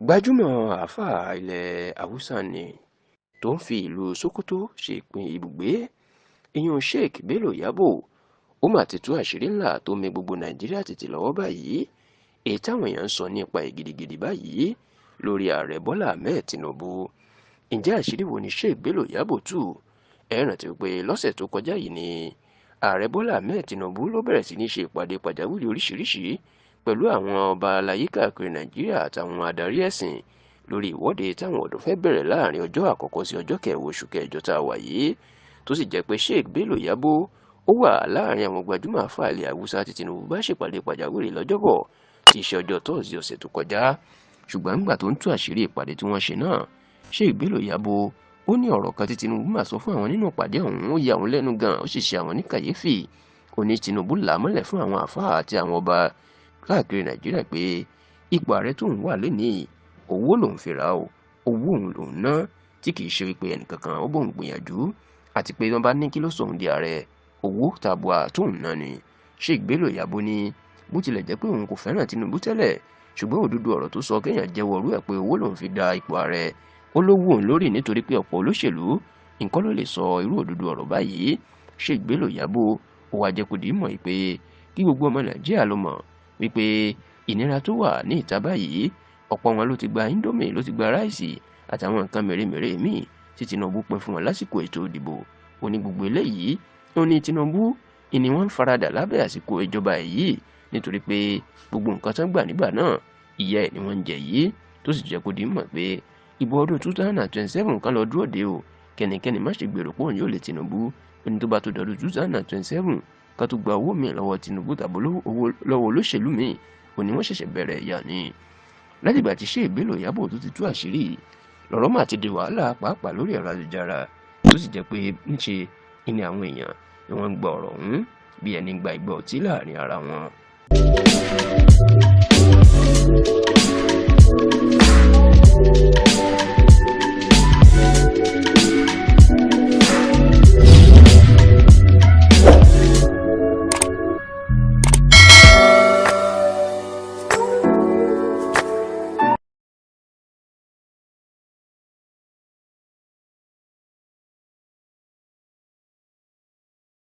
Gbajúmọ̀ àáfàá ilẹ̀ Haúsá ni tó ń fi ìlú Sokoto ṣe ibùgbé, ìyún Sheikh Bello Yabo. Ó mà ti tú àṣírí ńlá tó mì gbogbo Nàìjíríà tìtì lọ́wọ́ báyìí, èyí táwọn èèyàn ń sọ nípa ẹ̀ gidigidi báyìí lórí Ààrẹ Bọ́lá Ahmed Tinubu. Ǹjẹ́ àṣírí wo ni Sheikh Bello Yabo tú? Ẹ rántí pé lọ́sẹ̀ tó kọjá yìí ni Ààrẹ Bọ́lá Ahmed Tinubu ló bẹ̀rẹ̀ sí ní ṣe ìpàdé pàjáwìrì oríṣiríṣi pẹ̀lú àwọn ọba aláyé káàkiri Nàìjíríà àtàwọn adarí ẹ̀sìn lórí ìwọ́de táwọn ọ̀dọ́ fẹ́ bẹ̀rẹ̀ láàrin ọjọ́ àkọ́kọ́ sí ọjọ́ kẹwàá oṣù kẹjọ tá a wà yìí, tó sì jẹ́ pé Sheikh Bello Yabo ó wà láàrin àwọn gbajúmọ̀ àfáà ilẹ̀ Haúsá tí Tinubu bá ṣèpàdé pàjáwìrì lọ́jọ́bọ̀ tí í ṣe ọjọ́ Tọ́sídẹ̀ẹ́ ọ̀sẹ̀ tó kọjá. Ṣùgbọ́n nígbà tó ń tú àṣírí ìpàdé tí wọ́n ṣe náà, Sheikh Bello Yabo ó ní ọ̀rọ̀ kan tí Tinubu máa sọ fún àwọn nínú ìpàdé ọ̀hún ó ya òun lẹ́nu gan, ó sì ṣe àwọn ní kàyéfì. Ó ní Tinubu là á mọ́lẹ̀ fún àwọn àfáà àti àwọn ọba káàkiri Nàìjíríà pé ipò ààrẹ tóun wà lénìí, owó lòun fi rà ó, owó òun lòun ná, tí kì í ṣe wípé ẹnìkankan ó bóun gbìyànjú, àti pé wọ́n bá ní kí ló sọ òun di ààrẹ, owó tabua tóun ná ni. Sheikh Bello Yabo ní bó tilẹ̀ jẹ́ pé òun kò fẹ́ràn Tinubu tẹ́lẹ̀, ṣùgbọ́n òdodo ọ̀rọ̀ tó sọ kéèyàn jẹ́wọ́ orú ẹ̀ pé owó lòun fi da ipò ààrẹ, ó ló wù òun lórí nítorí pé ọ̀pọ̀ olóṣèlú nǹkan ló lè sọ irú òdodo ọ̀rọ̀ báyìí. Sheikh Bello Yabo ó wá jẹ́ kó di mọ̀ pé kí gbogbo ọmọ Nàìjíríà ló mọ̀ wípé ìnira tó wà ní ìta báyìí, ọ̀pọ̀ wọn ló ti gba Indomie, ló ti gba ráìsì àtàwọn nǹkan mèremère míì tí Tinubu pín fún wọn lásìkò ètò ìdìbò. Ó ní gbogbo eléyìí ó ní Tinubu ìní wọn ń faradà lábẹ́ àsìkò ìjọba yìí, nítorí pé gbogbo nǹkan tán gbà nígbà náà ìyà ẹ̀ ni wọ́n ń jẹ yìí, tó sì jẹ́ kó di mọ̀ pé ìbò ọdún 2027 kan lọ dúró de o, kẹ́nikẹ́ni má ṣe gbèrò pé òun yóò lé Tinubu. Ó ní tó bá tó dọdún 2027 ká tó gba owó míì lọ́wọ́ Tinubu tàbí lọ́wọ́ olóṣèlú míì, ó ní wọ́n ṣẹ̀ṣẹ̀ bẹ̀rẹ̀ ìyà ni. Látìgbà tí Sheikh Bello Yabo tó ti tú àṣírí lọ́rọ̀ mà ti di wàhálà pàápàá lórí ẹ̀rọ ayélujára, tó sì jẹ́ pé ńṣe ni àwọn èèyàn ni wọ́n ń gba ọ̀rọ̀ ọ̀hún bí ẹni gba ìgbà ọtí láàrin ara wọn.